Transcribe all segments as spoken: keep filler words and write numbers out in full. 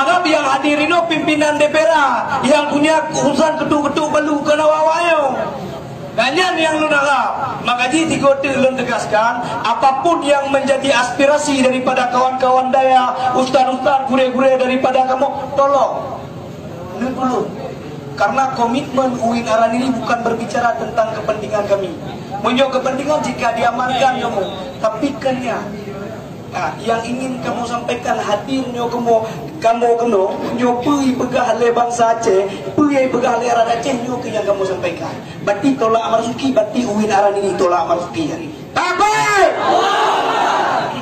Harab nyang hadir inoe pimpinan D P R A nyang punya urusan ketuk-ketuk balu keu awak-awak nyoe. Dan nyan nyang lôn harab. Maka jih sigoe teuk lôn tegaskan, apapun yang menjadi aspirasi daripada kawan-kawan dayah, ustaz-ustaz, gurée-gurée daripada kamoe, tolong. Neutulông. Karena komitmen UIN Araniri bukan berbicara tentang kepentingan kami. Meunyoe kepentingan jika diamankan kamoe, tapi kan nyan. Ah, nyang ingin kamoe sampaikan, hadir nyoe kamoe, kamoe keunoe, nyoe peue ipeugah lé bansa Aceh, peue ipeugah lé rakyat Aceh, nyoe keuh nyang kamoe sampaikan. Bati tolak Marzuki, bati UIN Araniri tolak Marzuki hari ini. Takbir!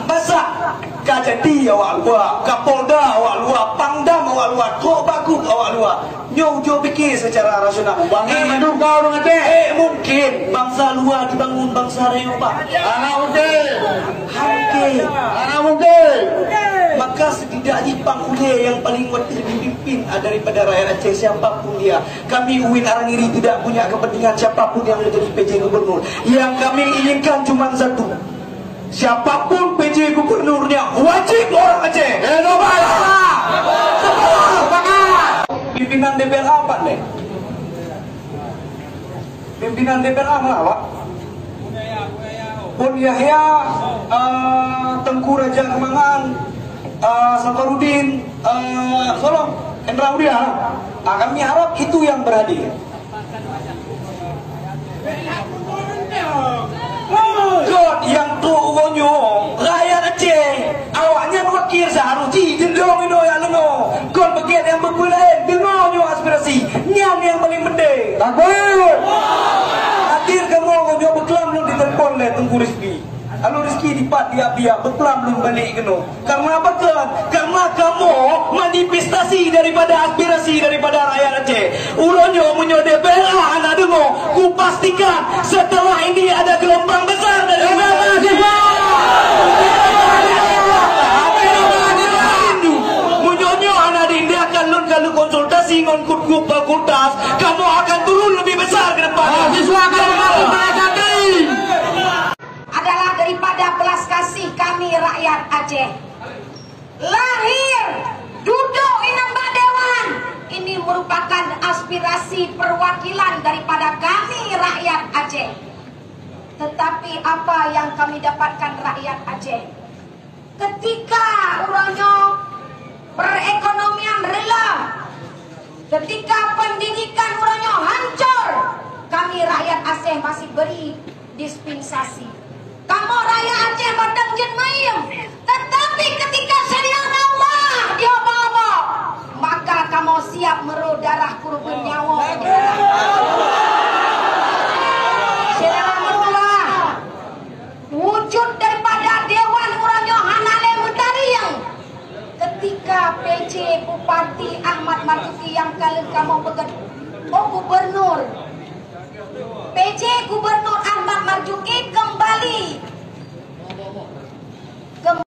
Masa ka jadi awak luwa, Kapolda awak luwa, Pangdam awak luwa, Kok Bagup awak luwa. Nyoe ujoe pikir secara rasional. Bangai mandum kau ureueng Aceh. Eh, mungkin bangsa luwa dibangun bangsa rayeuk, Pak. Hana mungkin. Hana mungkin. Hana mungkin. Maka setidaknya pang ulée yang paling wajib dipimpin daripada rakyat Aceh, siapapun dia. Kami UIN Araniri tidak punya kepentingan siapapun yang menjadi P J gubernur. Yang kami inginkan cuma satu. Siapapun P J gubernurnya wajib orang Aceh. Eh, sepakat. Sepakat. Pimpinan D P R A pat deh. Pimpinan D P R A mana, Pak? Pun Yahya, eh, Tengku Raja Kemangan, eh, Safarudin, eh, Solom, Hendra Mulia. Ah, kami harap itu yang berhadir. Kon nyang trok uroe nyoe, rakyat Aceh, awaknyan wakil seharus jih jendong inoe jak leungoe. Kon beugét nyang beupeulaén, deungoe nyoe aspirasi. Nyan nyang paleng penting. Takbir! Hadir kamoe nyoe beuklam lôn ditelepon lé Teungku Rizki. Lalu Rizki dipat diabiak, beuklam lôn balek keunoe. Karena apa kan? Karena kamoe manifestasi daripada aspirasi daripada rakyat Aceh. Uroe nyoe meunyoe D P R A hana deungoe, kupastikan setelah ini ada gelombang besar dari Meunyoe nyoe hana diindahkan lôn ka lôn konsultasi ngon gub-gub fakultas, kamoe akan turun lebih besar ke depan. Mahasiswa akan mampu melesati. Adalah daripada belas kasih kami rakyat Aceh. Lahir, duduk inong bak dewan, ini merupakan aspirasi perwakilan daripada kami rakyat Aceh. Tetapi apa yang kami dapatkan rakyat Aceh? Ketika uroe nyoe perekonomian rela, ketika pendidikan uroe nyoe hancur, kami rakyat Aceh masih beri dispensasi. Kamoe rakyat Aceh batang jeuet mayem, tetapi ketika syariat Allah diobok-obok, maka kamoe siap meurô darah kurban nyawa. Syedara meutuah, wujud daripada dewan uroe nyoe hana lé meutariang. Ketika P J Bupati Ahmad Marzuki nyang ka lheueh kamoe peugét, oh, gubernur, P J gubernur